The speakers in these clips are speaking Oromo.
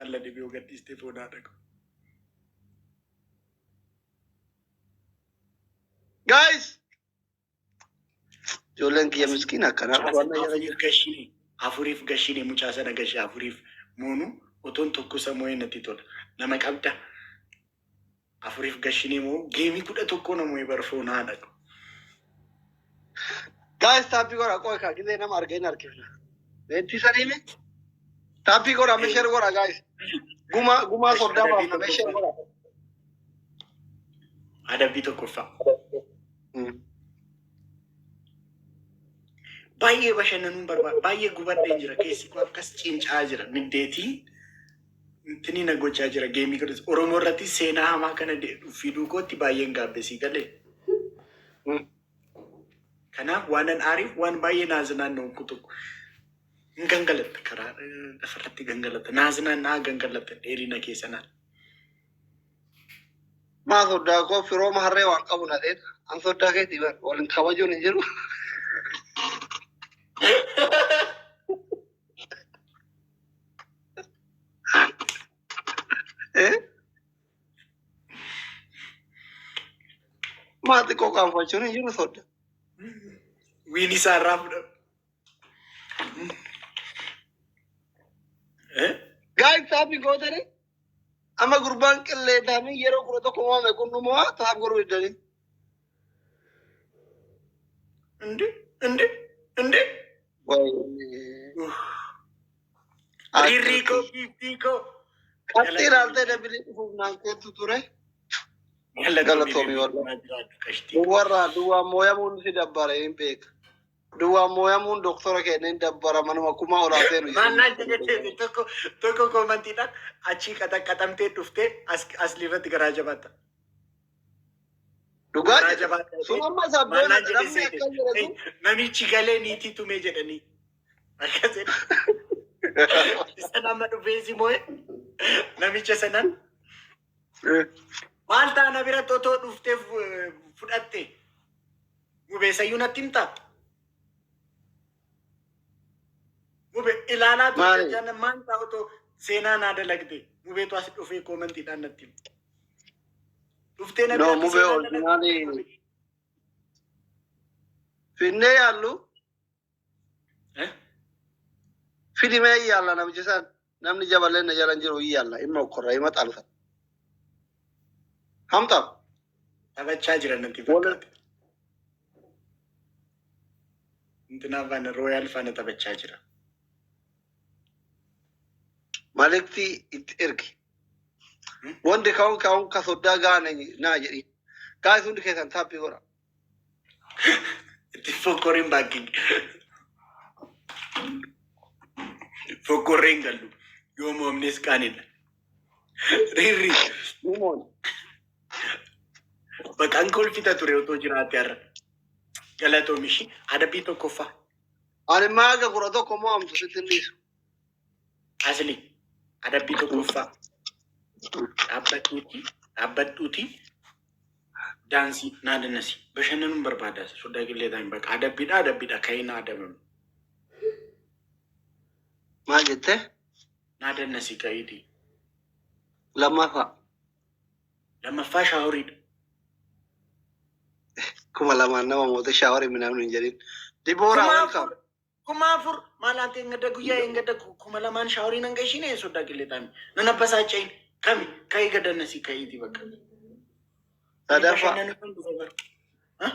Alla dhibee gadhiistee foon haadha koo. Guys! Ijoolleen kiyya miskiina akkanaa Mucaa qabaannaa sana jala afuriif jiru. gashine, afuriif gashine, mucaa sana gashee afuriif moonu otoon tokko isa moo'ee natti tola. Nama qabda. Afuriif gashine moo geemii 11 na moo'ee bar foon haadha koo. Guys, taappii godhaa qoy kaa gizee nama argee hin harkifna. Beettii sanii mi? Taappii godhaa mee share godhaa guys. Gumaa gumaa soddaa Adabbii baafna mee share tokkoffaa. godhaa. Adabbii tokkoffaa. Baay'ee bashannanuun barbaada. Baay'ee gubadheen jira. Keessi koo akkas cincaa jira. Niddeetiin intini na gochaa jira. Geemii kana Oromoo irratti seenaa hamaa kana fiduu kootti baay'een gaabbe sii galee. Kanaaf waan an aariif waan baay'ee naazinaan na tokko. Hin gangalatta karaa lafarratti gangalatta. Naazinaan naa gangalatta dheerina keessa naan. Maa soddaa koo firooma harree waan qabu na ta'e. An soddaa keetii bar waliin kabajuun hin jiru. Eh? Maa xiqqoo qaanfachuun hin jiru sodda. Wiin isaa irraa fudhadhu. Eh? Guys, taappii gootanii amma gurbaan qilleetaamii yeroo 11 waame kun nu mo'a taap godhuu diddanii. Inde inde inde. Wayii. Rirrii koo giiftii koo. Qabxii ilaaltee dabilii dhufuuf naan keettu ture. Galatoomi wallahi. Duwwarraa duwwaan mooyamuun si dabbara hin beeka. Duwwaan mooyamuun doktora keenya hin dabbara manuma kumaa olaa seenu Maal naan jedhee tokko tokko koomantiidhaan achii qaxaqqaxamtee dhuftee as asli irratti garaa jabaatta. Dhugaa Garaa jedhe. jabaatta. Sun amma Maal sabboona naan jedhee namni seete. akka jedhe sun. Namichi galee niitii tumee jedhanii. Akkas jedhe. Isa nama dhufee si moo'e namicha sanan maal taana biratti otoo dhuftee fudhatte Mube sayyuu natti himtaa? Mube ilaalaa turte Maali? jana maal ta'a otoo seenaa naa dalagde mubeetu as dhufee koomantiidhaan natti hima. Dhuftee na No, biratti mubee seenaa dalagde. originaalii finnee yaallu Eh? fidimee yaalla namichi san namni jaballeen na jala hin jiru hin yaalla himma okkorra hima xalfa. Hamxaaf. Taphachaa jira natti Wal- fakkaate. Intinaa faana Rooyaal faana taphachaa jira. Maliktii itti ergi. Wanti ka'uun ka'uun ka soddaa gaane naa jedhi. Guys hundi keessan taappii godha. Itti fokkoriin baakki. Fokkorreen gallu. Yoo moomnes qaanidha. Rirri. Ni moona. Baqaan kolfita ture otoo jiraate har'a. Galatoomi ishii. Adabbii tokkoffaa. Ani maaga 11 mo'amtu sitti hin dhiisu. Asli. Adabbii tokkoffaa. Dhaabbadhuuti. Dhaabbadhuuti. Daansii naa dannasi. Bashannanuun barbaada. Soddaa qillee ta'in baqa. Adabbiidha adabbiidha. Ka'ee naa adabame. Maal jette? Naa dannasi ka'iitii. Lammaffaa. Lammaffaa shaaworiidha. 2000n nama moote shaaworii minamnu hin jedhin. Dibooraa Kuma welcome. afur. 4000 maal ante engadda guyyaa engadda 2000n shaaworii nan gashine soddaa qillee ta'in. Nan abbasaachain. Kami ka'ii gadannasi ka'iitii bakka. Sadaffaa. Bashannanuun dhufa bara. Ha?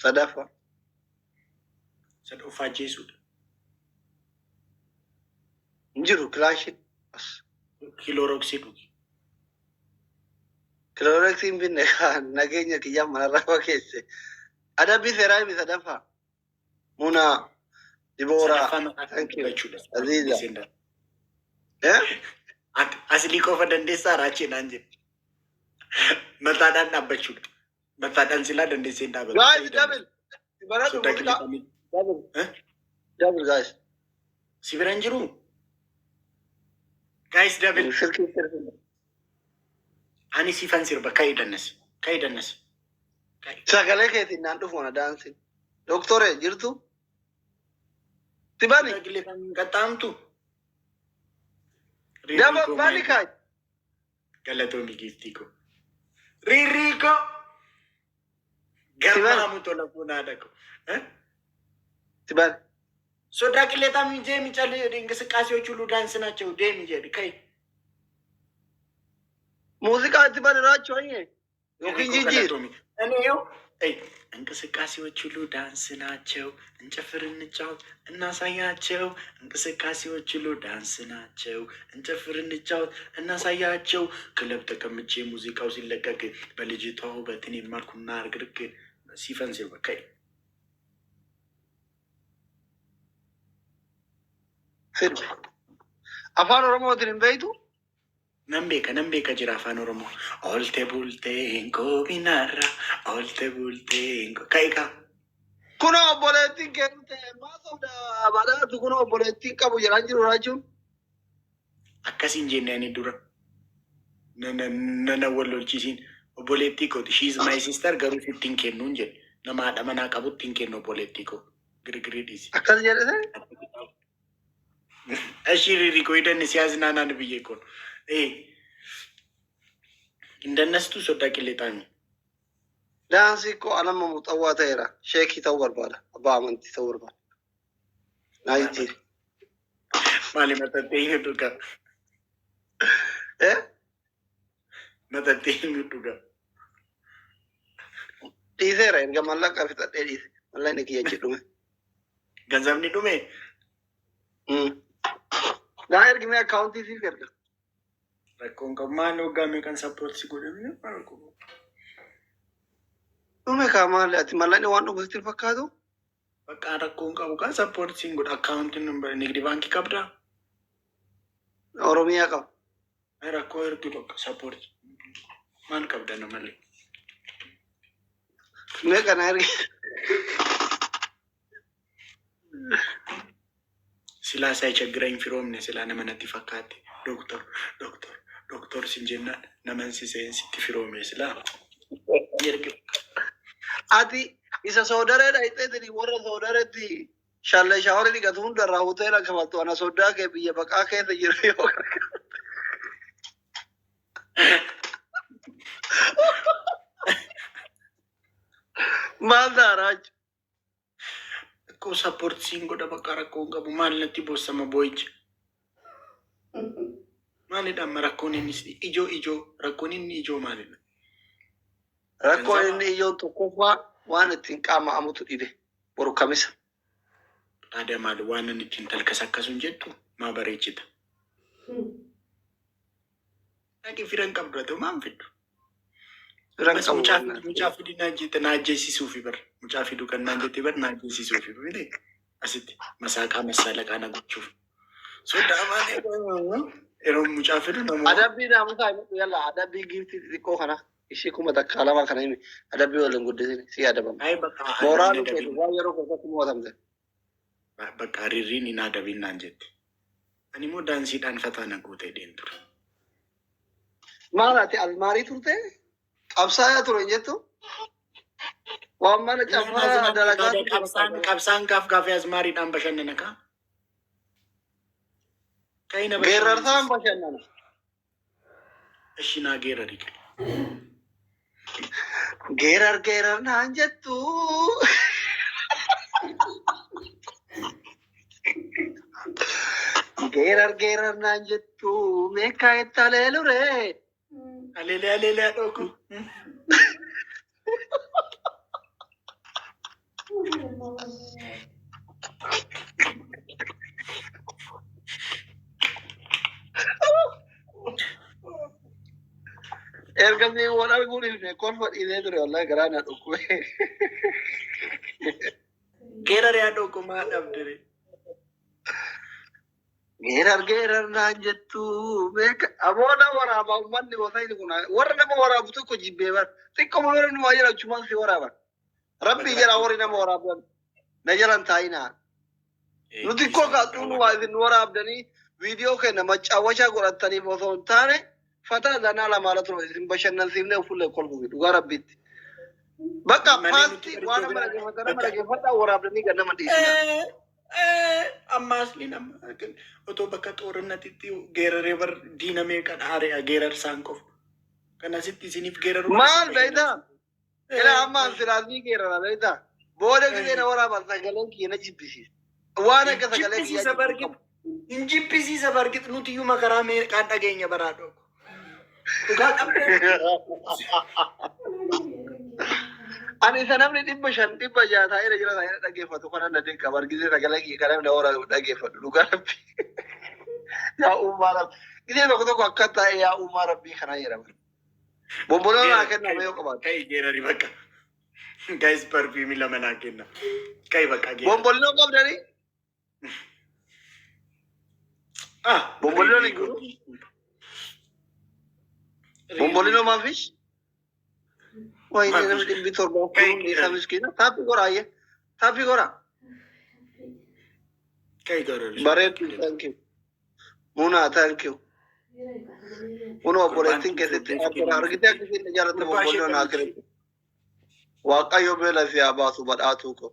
Sadaffaa. Sadaffaa ajjeesuudha. Hin jiru kilaashiin. As. Kilooroksii dhugi. Kilooreksii hin binne kaan nageenya kiyyaa manarraa fageesse. Adabbii seeraa himi sadaffaa. Munaa. Dibooraa. Sadaffaa maqaa kan Thank you. dubbachuudha. Aziza. Eh? Ati aslii qofa dandeessaa raachee naan jedhe. Mataadhaan dhaabbachuudha. Mataadhaan silaa dandeessee hin dhaabatu. Guys, double. Baradhu Soddaa muuziqaa. qillee Double. Eh? Double guys. Si bira hin jiruu? Guys double. Silkii sirbii. Ani siifan sirba ka'ii dannasi. Ka'ii dannasi. Ka'i. Sagalee keetiin naan dhufu na daansin. Doktore jirtu? Tibani. Soddaa qillee kan qaxxaamtu. Daba Riirriikoo bani maayii kaay. Galatoomi giiftii koo. Riirriikoo Si bani. garmaamu tola funaadha koo. Si bani. ሶዳ ቅሌታም እንጂ የሚጨል እንቅስቃሴዎች ሁሉ ዳንስ ናቸው። ደም ጀድ ከይ Muuziqaa itti bani raachuu hanyee. Yookiin Riirriikoo jijjiir. galatoomi እኔ ይኸው እይ እንቅስቃሴዎች ሁሉ ዳንስ ናቸው። እንጨፍር፣ እንጫወት፣ እናሳያቸው። እንቅስቃሴዎች ሁሉ ዳንስ ናቸው። እንጨፍር፣ እንጫወት፣ እናሳያቸው። ክለብ ተቀምጬ ሙዚቃው ሲለቀቅ በልጅቷ ውበት እኔም ማልኩና እርግርግ ሲፈን ሲል ከይ Sirbi. Afaan Oromootiin hin beektu? Nan beeka jira afaan Oromoo. Oolte bultee hin koobinaarra, oolte bultee hin ka'ikaa. Kunoo obboleettiin kee dhufte maa sobda badhaatu kunoo obboleettiin qabu jedhaan jiru raachuun. Akkasiin jenne ani dura. Nana wal lolchiisiin obboleettii kooti. She is my sister garuu sitti hin kennuun jedhe. Nama haadha manaa qabutti hin kennu obboleettii koo. Girgirii dhiisi. Akkas jedhete. እሺ ሪሪኮ ሂደን ሲያዝናናን ብዬ እኮ ነው። እንደነስቱ ሶዳ ቅሌጣሚ Daansii koo anamma muxawwaa ta'eera. Sheekii ta'uu barbaada. Abbaa amantii ta'uu barbaada. Naa jijjiiri. Maali maxxanxee hin dhugaa? Eh? Maxxanxee hin dhugaa? Dhiiseera erga mallaqa fixadhee dhiise. Mallaqni kiyya achi dhume. Ganzabni dhume. Naa ergi mee akkaawuntii siif erga. Rakkoon qabu maal waggaa meeqan support si godhamne rakkoo. Dhume kaa maali ati mallaqni waan dhumu sitti hin fakkaatu? Bakka rakkoon qabu kan support siin godha akkaawuntiin nigdi baankii qabdaa? Oromiyaa qaba. Rakkoo ergi bakka support maal qabda namalee? Meeqa na ergi? Silaa ሳይቸግረኝ firoomne silaa nama natti fakkaate doktor doktor doktor sin jennaan naman si seen sitti firoome silaa ergi. Ati isa soodaree dhayxeetini warra soodareetti shallee shaaworii dhiqatu hundarraa hoteela kafattu ana soddaa kee biyya baqaa keessa jiru yoo gargaaru. Maal ta'a raachu? Rakkoo support siin godha bakka rakkoon qabu maal natti boossama boo'icha. Maalidha amma rakkoon inni ijoo ijoo rakkoon inni ijoo maalidha? Rakkoon inni ijoon tokkoffaa waan ittiin qaama amutu dhibe boru kamisa. Aadaa maali waan inni ittiin talkasakkasu hin jettu maa bareechita? Dhaqi firan qabdu haa ta'u maan fiddu? Firan Bas qabu mucaa waan fidu mucaa fidi naan jette na ajjeesisuufi bar mucaa fidu kan naan jette bar na ajjeesisuufi miti asitti masaaqaa masaalaqaa na gochuuf. Sodaa maali yeroo mucaa fidu namoo Adabbii naamusaa himatu yalla adabbii giiftii xixiqqoo kana ishee 1000 2000 kana himi adabbii waliin guddisini si adabama. Ay bakka Mooraa hin dhufee adabin dhugaa yeroo keessatti mo'atamte. Bakka hiriiriin hin adabin naan jette. Ani immoo daansiidhaan fataa na gootee dheen ture. Maal ati almaarii turte? Qabsaayaa ture hin jettu? Waan mana caffaa dalagaa turte Qabsaan fakkaata. qabsaan gaaf gaafii azmaariidhaan bashannana kaa. Ka'ina Geerrarsaan bashannansiisa. bashannana. Ishi naa geerari qabe. Geerar geerar naan jettu. Geerar geerar naan jettu meeqa itti aleelure. Aleelee aleelee haadhoo. Ergasii wal arguun dhiifne kolfa dhiisee ture wallahi garaa na dhukkube. Geerari haadhoo koo maa dhabdere. Geerar geerar naan jettu meeqa abooda waraabaa uummanni gosa kun warra nama waraabu tokko jibbee bar xiqqoo warra nama jala achumaan si waraaban. Rabbii jala warri nama waraaban na jalan taa'inaa. Nuti koo kaadhuun waa isin waraabdanii viidiyoo kenna macaawwashaa godhataniif osoo hin taane fataa zanaa lamaala ture isin bashannansiifnee fuullee kolfuuf dhugaa rabbiitti. Bakka Malee nuti paastii waan iddoo nama biraa dhaggeeffatan nama dhaggeeffadhaa waraabdanii gad nama dhiisina. Amma asliin amma otoo bakka xoorannatitti geeraree bar diina meeqa dhaari'a geerarsaan qofa. Kan asitti isiniif geeraru Maal beektaa? Ila amma an silaasii geerara beektaa? Booda gisee na waraaban sagaleen kiyya na jibbisiisa. Waan akka sagalee kiyyaa Jibbisiisa jibbu bargit. qabu. Hin jibbisiisa bargit, nuti iyyuu makaraa meeqaan dhageenya baraa dhooku. Dhugaa qabda. Ani isa namni 500 600 taa'ee jira taa'ee dhaggeeffatu kana na dinqa bargisee sagalee kiyya kana na waraabu dhaggeeffatu dhugaa rabbi. Yaa uumaa rabbi. Gisee tokko tokko akka taa'e yaa uumaa rabbii kana jedhama. Bomboloo naa kenname yoo qabaate. Kai geerari bakka. Guys, perfume lama naa kenna. Kai bakka geerari. Bomboloo qabdanii? Ah, Bomboloo ni jiru? Bombolino maafish? Wayne namni 700 kun isa miskiina. Taappii godhaa ayyee. Taappii godhaa. Kai geerari. Bareedu, thank you. Muna, thank you. Kun obboleettiin keessatti argina argitee akkasiin jaalatte bombolino naa kennitu. Waaqayyo beela si haa baasu badhaatuu ko.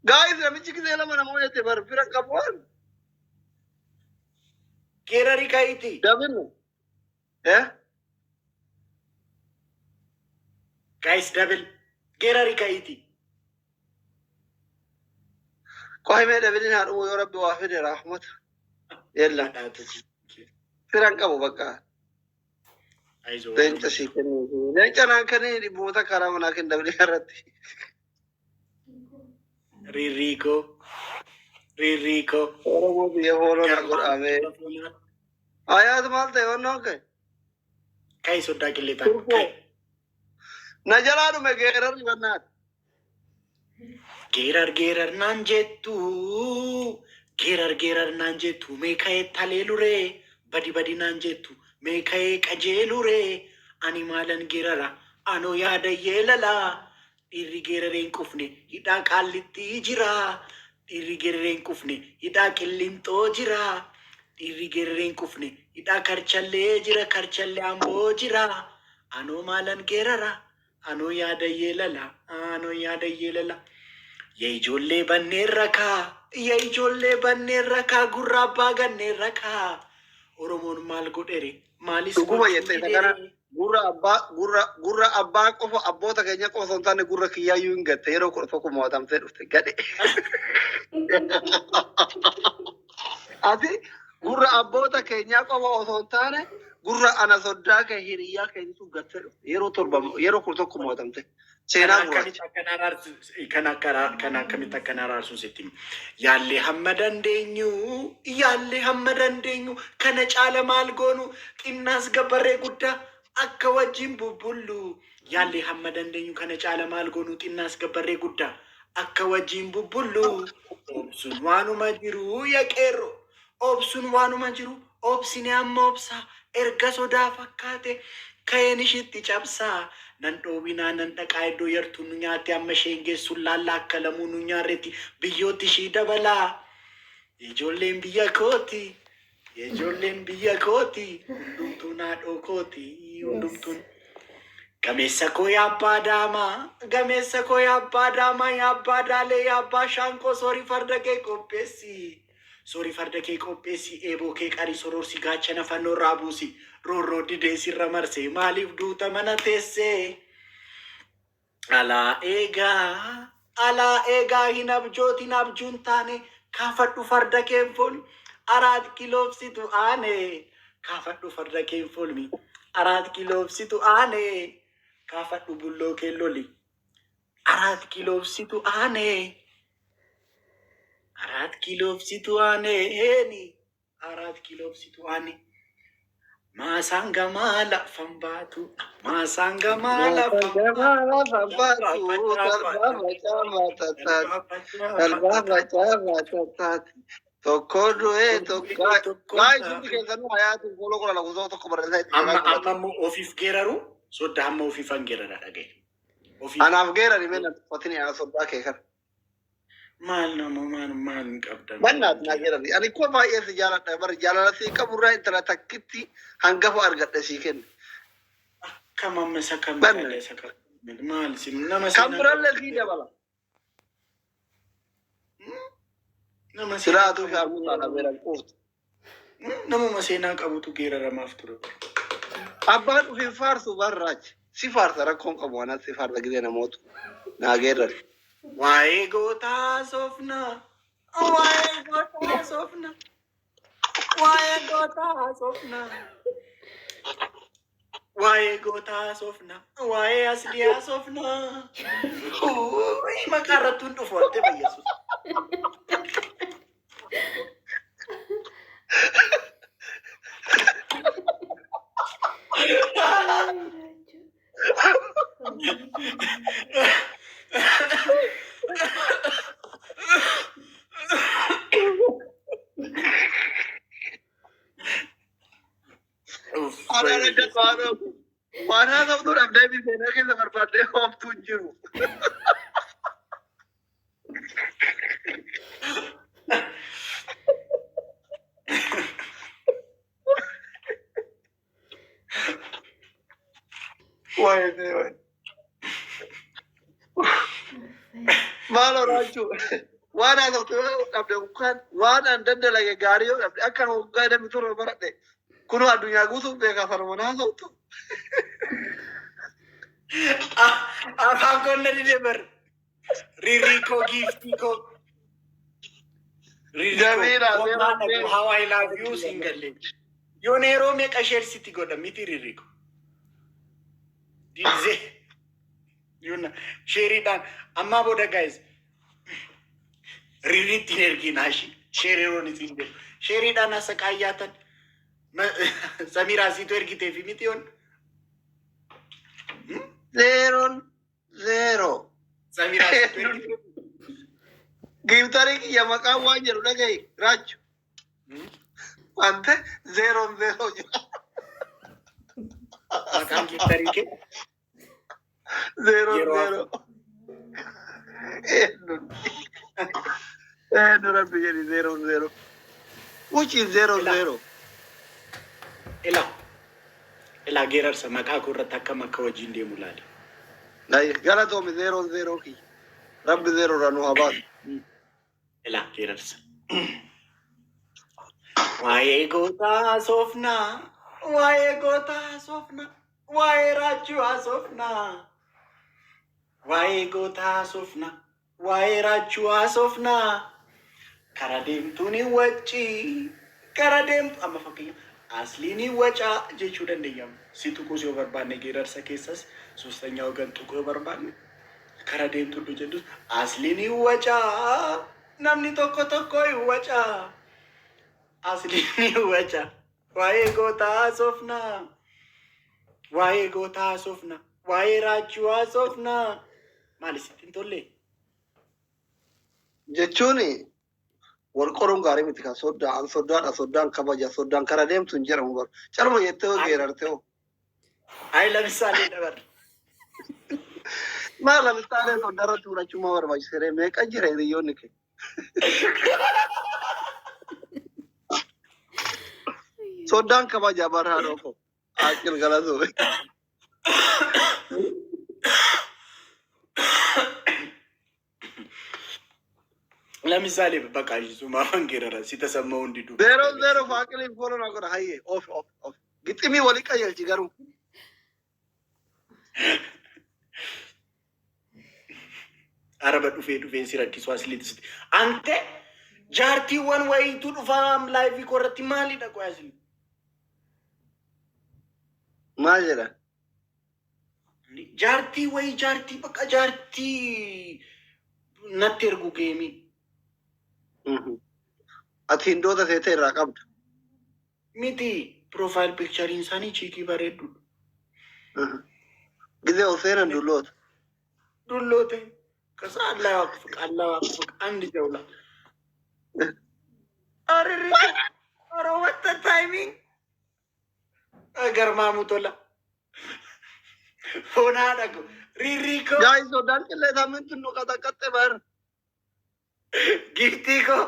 Guys, namichi gisee lama nama jette bar fira qabu waan. Geerari ka'iiti. Dabinu. Eh? Guys, double. Geerari ka'iiti. Qohi mee dabinin haa dhumu yoo rabbi waa fide rahmata. Yella. Badhaatu. Firan qabu bakka. Ayizoo. Leenca sii kennuu. Leenca naan kennee dhibboota karaa manaa kenna dabili irratti. Rirriikoo. Rirriikoo. Oromoo biyya fooloo na godhame. Ayaatu maal ta'e wannoo ka'e? Kai soddaa qilleetaa. Turkoo. Na jalaa dhume geerarri bannaati. Geerar geerar naan jettu. Geerar geerar naan jettu. Mee ka'ee taleeluree. Badi badi naan jettu. Mee ka'ee qajeeluree. Ani maalan geerara. Anoo yaada yeelalaa. Dhiirri geeraree hin qufne hidhaa qaallittii jira. Dhiirri geeraree hin qufne hidhaa qillinxoo jira. Dhiirri geeraree hin qufne hidhaa karchallee jira. Karchallee amboo jira. Anoo maalan geerara. Anoo yaada yeelala. Anoo yaada yeelala. Yaa ijoollee banneerra kaa. Yaa ijoollee banneerra kaa. Gurra abbaa ganneerra kaa. Oromoon maal godhere? Maalis Dhuguma gochuu jette isa kana didere? Gurra abbaa gurra abbaa qofa abboota keenya qofa osoo hin taane gurra kiyyaayyuu hin gatte yeroo 11 mo'atamtee dhufte gadhe. Ati gurra abboota keenyaa qofa osoo hin taane gurra ana soddaa kee hiriyyaa keetitu gattee dhufte yeroo torba yeroo 11 mo'atamte. Kana Seenaa akkamitti gurraacha. akkan araarsu kana akkamitti akkan araarsu sitti hima. Yaallee hamma dandeenyu, yaallee hamma dandeenyu, kana caala maal goonu? Xinnaas gabbarree guddaa akka wajjin bubbullu. Yaallee hamma dandeenyu, kana caala maal goonu? Xinnaas gabbarree guddaa akka wajjin bubbullu. Obsuun waanuma jiru ya qeerroo. Obsuun waanuma jiru, obsine amma obsaa erga sodaa fakkaate ka'een ishitti cabsaa. Nan dhoowwinaa, nan dhaqaa iddoo yartuun nu nyaatte amma isheen geessuun laalla akka lamuu nu nyaarretti biyyootti ishii dabalaa. Ijoolleen biyya kooti. Ijoolleen biyya kooti. Hundumtuu naadhoo kooti. Hundumtuun. Gameessa koo yaabbaa daamaa. Gameessa koo yaabbaa daamaa yaabbaa daalee yaabbaa shaankoo soorii farda kee qopheessi. Soorii farda kee qopheessi, eeboo kee qarii sororsi, gaachana fannoo irraa buusi. Roorroo didee sirra marsee maaliif duuta mana teessee? Alaa eegaa, alaa eegaa hin abjootin abjuun taane, kaafadhu farda keen foon araat kiloofsitu aane. Kaafadhu farda keen foolmi araat kiloofsitu aane. Kaafadhu bulloo kee loli araat kiloofsitu aane. Araat kiloofsitu aane heeni. Araat kiloofsitu aane. Maasaan gamaa lafan baatu. Maasaan gamaa lafan baatu. Tokko du'ee tokko. Guys, hundi keessanuu hayaatu follow godha lakkoofsa tokko barreessaa itti Amma jabaa amma immoo ofiif geeraru sodda amma ofiifan geerara dhagaye. Ofiif Anaaf geerari mee na tuffatini ana soddaa kee kana. Maal nama maal maal hin qabdan. Bannaat naa geerari. Ani koo baay'ee si jaaladha bar jaalala sii qaburraa intala takkitti hangafa argadhe sii kenne. Kam amma isa kam Banna. yaada isa kam maal si nama Kan seenaa birallee qabu. sii dabala. Nama Silaa seenaa atuu qabutu shaarmuxaadha beeran quuftu. Namuma seenaa qabutu geeraramaaf ture. Abbaan ofiin faarsu barraach. Si faarsa rakkoon qabu anas si faarsa gisee namootu. Naa geerrari. Waa'ee gootaa soofnaa. Waa'ee gootaa soofnaa. Waa'ee gootaa soofnaa. Waa'ee gootaa soofnaa. Waa'ee asliyaa soofnaa. Uuy, maqaa irratti hin dhufu ante bayyasus. Uff, Anaan wayi akka Yesuus. waan waan haasoftu dhabdee fi seenaa keessa barbaaddee hooftuu hin jiru. Wayi wayi. Maal horaachuu waan haasoftu yoo dhabde yookaan waan an daddalage gaarii yoo dhabde akka waggaa dammi torba baradhe kunoo addunyaa guutuuf beekaa sanuma haasoftu. Afaan koo na dide bar. Ririi koo giiftii koo. Ririi koo. Jamiila Homaa seeraan dhabu how I love you siin galle. Yoon yeroo meeqa sheersiti godha miti ririi koo. Diizee. Yoon sheeriidhaan ammaa booda guys ririitti hin erginaa ishii. Sheeriroon isin jedhu. Sheeriidhaan asa qaayyaatan. Samiraa siitu ergiteefi miti yoon. Zeeroon zeeroo. Samiraa siitu ergiteefi. Giiftarii kiyya maqaan waan jedhu dhagahi raachu. Wante zeeroon zeeroo jira. Maqaan giiftarii kee Zeeroon yeroo zeeroo. Eenyuun eenyu rabbi jedhi zeeroon zeeroo. Which is zeeroon Ilaa zeeroo. ilaa ilaa geerarsa maqaa koo irratti akkam akka wajjin deemu laali. Galatoomi zeeroon zeeroo kiyya. Rabbi zeeroo irraa nu haa baasu. Ilaa geerarsa. Waa'ee gootaa soofnaa. Waa'ee gootaa soofnaa. Waa'ee raachuu haasofnaa. Waa'ee gootaa haasofnaa. Waa'ee raachuu haasofnaa. Kara deemtuun hin wacci. Kara deemtu amma fakkeenya asliin hin wacaa jechuu dandeenya. Si tuquus yoo barbaanne geerarsa keessas ሶስተኛ ወገን tuquu yoo barbaanne kara deemtu iddoo jedhus asliin hin wacaa. Namni tokko tokko hin wacaa. Asliin hin wacaa. Waa'ee gootaa haasofnaa. Waa'ee gootaa haasofnaa. Waa'ee raachuu haasofnaa. Maali sitti hin tolle? Jechuun wal qoruun gaarii miti kan soddaa an soddaadha soddaan kabaja soddaan kara deemtu hin jedhamu bar. Calma jettee hoo geerarte hoo. Ayi ለምሳሌ dabar. Maal lamistaalee soddaa irratti fudhachuu maa barbaachisee meeqa jira hiriyoonni kee. Soddaan kabaja bara haadha koo. Aqil galatoomi. ለምሳሌ በቃ ሱማፋን geerara si ተሰማው እንዲዱ Zeeroon zeeroo faaqiliin follow na godha hayyee of of of. Giximii walii qajeelchi garuu. Araba dhufee dhufee si rakkisu asliitti sitti. Ante jaartiiwwan wayiitu dhufaam live koo irratti maalidha qoy asli? Maal jedha? Jaartii wayii jaartii bakka jaartii natti ergu game. Ati hindoota seetee irraa qabda. Miti profile picturein isaanii chiikii bareeddudha. Gizee ol seenan dulloota. Dulloote. ከዛ አላህ ያወፍቅ አላህ ያወፍቅ አንድ ጀውላ አረሪ ኧረ what the timing ገርማሙ ቶላ ሆና dhagu ሪሪኮ Jaayi soddaan qilleesaa mintu nu qaxaqaxxe bar. Giiftii koo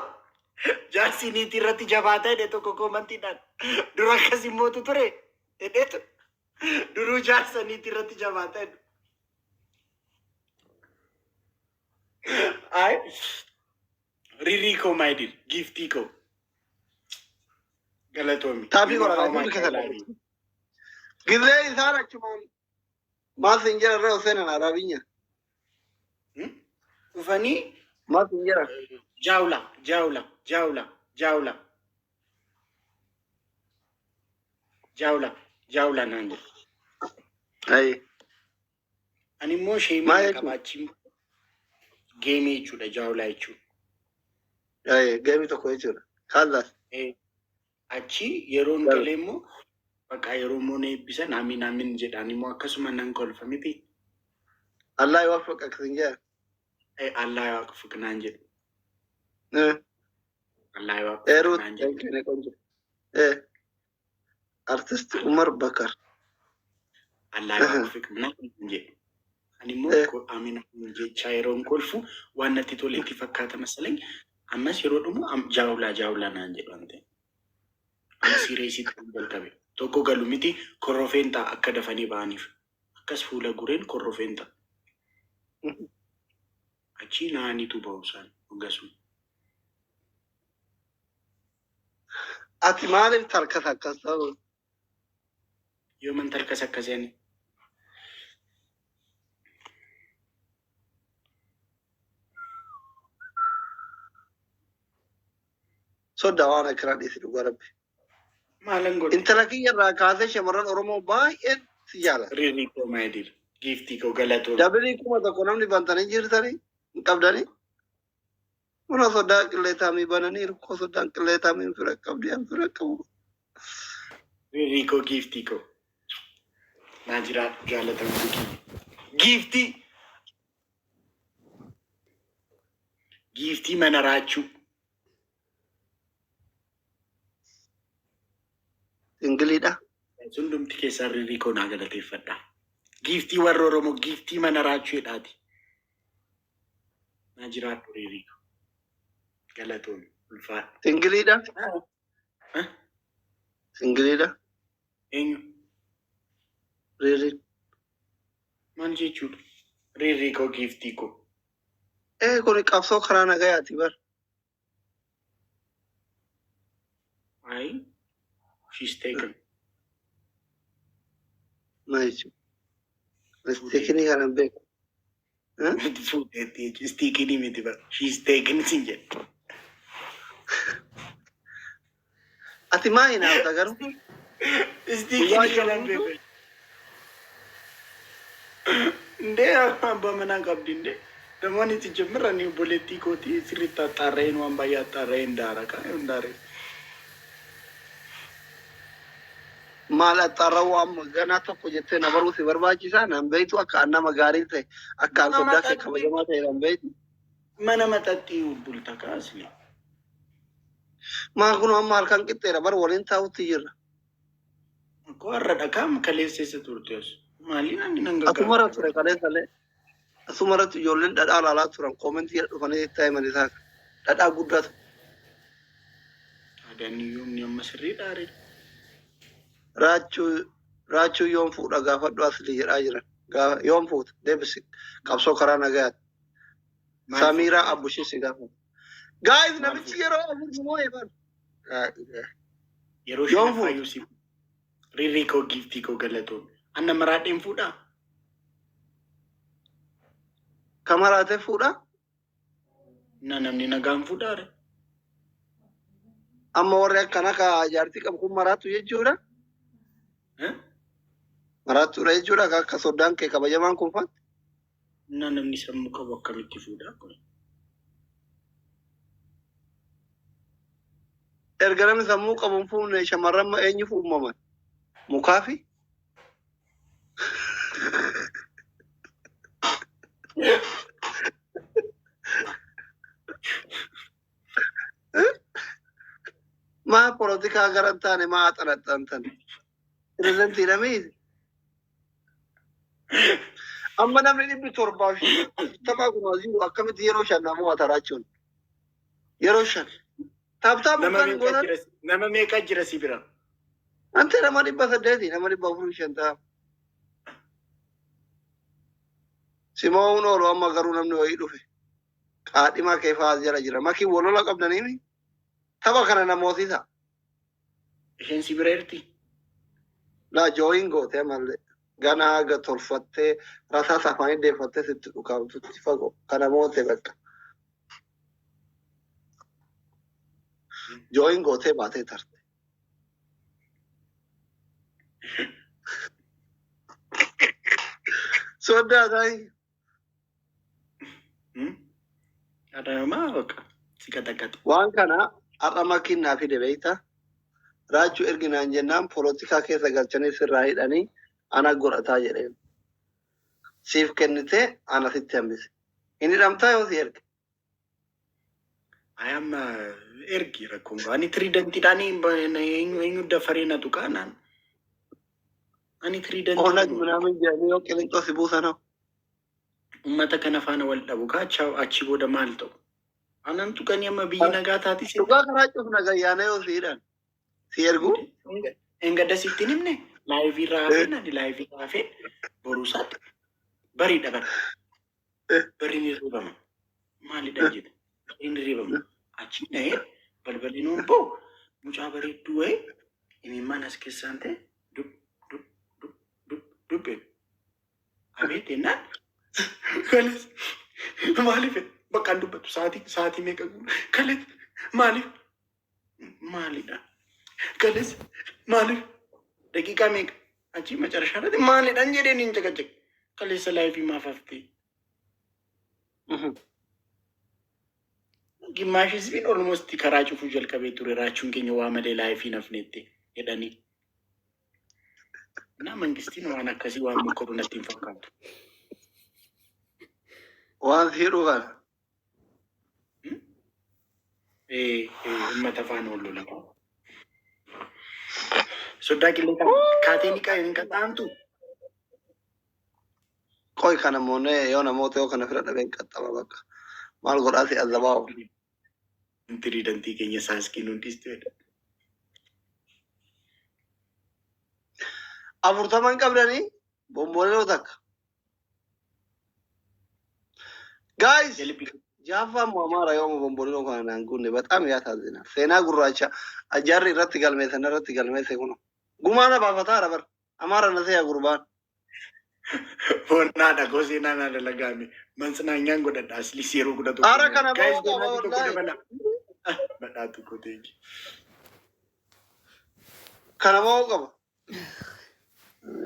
jaarsi niitii irratti jabaata jedhe tokko commentiidhaan dura akkas immootu ture jedheetu duruu jaarsa niitii irratti jabaata jedhu. Ay Ririi koo, my dear, giiftii koo. Galatoomi. Taaphii You know godha how hundi much I keessan. love you. Gizee isaan achumaan maal siin jedhan irra seenan Arabinya. Dhufanii Maal siin jedhan? Jaawla, jaawla, jaawla, jaawla. Jaawla, jaawla naan jedhu. Ayi. Ani immoo sheemii Maal na jechuudha? qabaachiin geemii jechuudha, jaawlaa jechuudha. Ayi, geemii tokko jechuudha. Kaallaas. Achi yeroon galee immoo bakka yeroo immoo na eebbisan amiin amiin jedhaan immoo akkasuma nan kolfa miti. Allah yuwaffiqak siin jedhan. Allah yuwaffiq naan jedhu. Allah yuwaffiq Eeruu naan jedhu. thank you ne qoonjo. Artist Umar Bakar. Allah yuwaffiq naan jedhu. Ani immoo amiin amiin jechaa yeroon kolfu waan natti tole itti fakkaata masalany. Ammas yeroo dhumu jaawlaa jaawlaa naan jedhu waan ta'e. Amma siireesii ta'uu jalqabe. Tokko galu miti, korrofeen ta'a akka dafanii ba'aniif. Akkas fuula gureen korrofeen ta'a. Achii naanitu ba'u isaan hoggasuma. Ati maaliif tarkas akkas ta'u? Yooman tarkas akkasii ani? Soddaa waan akkanaa dhiisi, dhugaa rabbi. Maalan godhe? Intala kiyya irraa kaasee shamarran Oromoo baay'een si jaalata. Ririi koo, my dear. Giiftii koo, galatoon. Dabilii 1000 namni bantanii jirtanii hin qabdanii. Kun soddaa qilleetaamii bananii rukkoo soddaan qilleetaamii fira qabdi, an fira qabu. Ririi koo, giiftii koo. Naa jiraadhu, jaalatamtuu kiyya. Giiftii. Giiftii mana raachuu. Ingiliidha. Hundumti keessaan ririi koo naa galateeffadha. Giiftii warra Oromoo, giiftii mana raachuu jedhaati. Naa jiraadhu, ririi koo. Galatoon ulfaadhu. Ingiliidha. Ingiliidha. Eenyu? Riiriin. Maal jechuudha? Ririi koo, giiftii koo. Kun qabsoo karaa nagayaati bar. Ayi. She's taken. Maal jechuudha? Istiikinii kana hin beeku. Fuudheetti jechuudha. Istiikinii miti bara. She's taken sin jedhe. Ati maa hinaafta garuu? Istiikinii kana hin beeku. Indee, abbaa manaa qabdi indee. Namoonni itti jemmirra ni obboleettii kootii sirriitti axxaarra'een, waan baay'ee axxaarra'een daara kaa hin daaree. Maal axxaarrawuu? Amma ganaa tokko jettee na baruu si barbaachisaa? Nan beektu akka an nama gaarii ta'e, akka an Mana soddaa kee maxaxxii. kabajamaa ta'e nan beektu. Mana maxaxxii bulta kaasni. Maa kun amma halkan qixxeera bar, waliin taa'utti jirra. Koo har'a dhakaa kaleessa turte as. Maaliin ani nan Asumarra gaggaafadha? ture kaleessallee. Asumarratti ijoolleen dhadhaa ilaalaa turan, koomentii dhufanii itti himan isaa dhadhaa guddaa ture. Aadaan yoomni amma sirrii dhaare. Raachuu, raachuu yoom fuudha gaafadhu asli jedhaa jiran. Yoom fuuta? Deebisi, qabsoo karaa nagayaati. Maal Samiiraa fuudha? Abbushii si gaafata. Guys, Maal namichi fuudha? yeroo afur moo eeban? Yeroo Yoom shanaffaa fuuta? Yuusuf. Ririi koo, giiftii koo, galatoon. Anna maraadheen fuudhaa? Kamaraatee fuudha? Na namni nagaan fuudhaare. Amma warri akkana ka jaartii qabu kun maraatu jechuudha. Eh? Maraattuudha jechuudha ka akka soddaan kee kabajamaan kun fa'a. Na namni sammuu qabu akkamitti fuudhaa kun? Erga namni sammuu qabu hin fuune, shamarran ma eenyuuf uumaman? Mukaafi? Maa polotikaa gara hin taane maa axanaxxantan? Pireezidentiidha miti. Amma namni 750 kun as jiru akkamitti yeroo shan nama wataraachuun? Yeroo shan. Tap tap Nama kan meeqa gootan. jira? Nama meeqa jira si bira? Ante nama 800, nama 450. Simoon oolu amma garuu namni wayii dhufe. Qaadhimaa kee fa'aa jala jira. Makii walola qabdaniimi. Tapha kana namootisa. Isheen si bira jirti? Laa jooyin gootee mallee. Ganaa haga tolfattee rasaasa afaanii deeffattee sitti dhukaamtutti fagoo. Kana moote bakka. Jooyin gootee baatee tarte. Soddaa ta'i. Adaamaa bakka si qaxaqaxe. Waan kana har'a makiin naa fide beektaa? Raachuu erginaan jennaan polotikaa keessa galchanii sirraa hidhanii ana godhataa jedheen. Siif kennitee ana sitti hambise. Hin hidhamtaa yoo si erge. Ayam ergi rakkoon qabu. Ani tiriidantiidhaan eenyu dafaree na tuqaa naan. Ani tiriidantii Onag minaamin jedhanii yoo qilinxoo si buusan hoo? Uummata kana faana wal dhabu kaa achi booda maal ta'u? Anan tuqanii amma biyyi nagaa taati si. Dhugaa karaa cufna gayyaana yoo si hidhan. Si ergu? Engadda sitti hin himne live irraa hafeen ani live irraa hafeen boruu isaatti bariidha bara. Barri ni ribama. Maalidha jedhe. Barri ni ribama. Achi na'ee balballi nuun ba'u mucaa bareedduu wayii imimmaan as keessaan ta'e dub dub dub dub dub jedhe. Abeet jennaan kalees maaliif bakka hin dubbatu sa'aatii meeqa kalees maaliif maalidha kalees maaliif daqiiqaa meeqa achi macarashaa irratti maalidhaan jedheen hin caqacaq kaleessa live maaf haftee ግማሽ ህዝቢን almost karaa cufuu jalqabee ture raachuun keenya waa malee live hin hafnetti jedhanii. እና mangistiin waan akkasii waan mokkoru natti hin fakkaatu. Waan si hidhu kana. Uummata faana wal lola. Soddaa qillee kaatee ni hin qaxxaamtu. Qoy kana moonee yoo namoota yoo kana fira dhabeen qaxxama bakka. Maal godhaa si azabaa oolu. Tiriidantii keenya saaskii nuun dhiistu. 40 qabdanii bomboleeroo takka. Guys, jaaffaan Amaara yooma bomboleeroo kana naan guunne በጣም ያሳዝናል. Seenaa gurraacha jarri irratti galmeessan irratti galmeesse kuno. Gumaana baafataa bar. Amaara na seeya gurbaan. Boonnaadha koo seenaa naa dalagaame. Mansinaanyaan godhadha asliis yeroo 11. Ara kana Guys, ba'uu qaba badhaatu tokko wallaahi. dabala. Badhaatu koo teenye. Kana ba'uu qaba.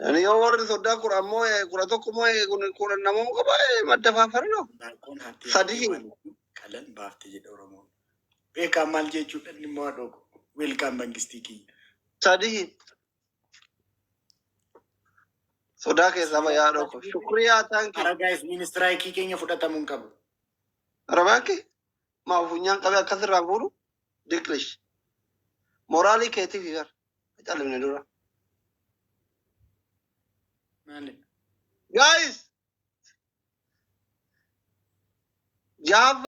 Ani yoo warri soddaa kudha ammoo 11 moo kudha namoo qaba madda faafari no. Baarkoon hattee Sadii. waan qalan baafte jedha Oromoon. Beekaa maal jechuudha inni immoo haadhoo weelkaam mangistii kiyya. Sadii. Sodaa keessaa bayyaa dhoko. Shukriyaa thank you. Ara guys, ministiraayikii keenya fudhatamuu hin qabu. Arabaanki maa funyaan qabee akkasirraa fuudhu diqlish. Moraalii keetiif gar. Califne dura. Maali? Guys! Jaaffaa.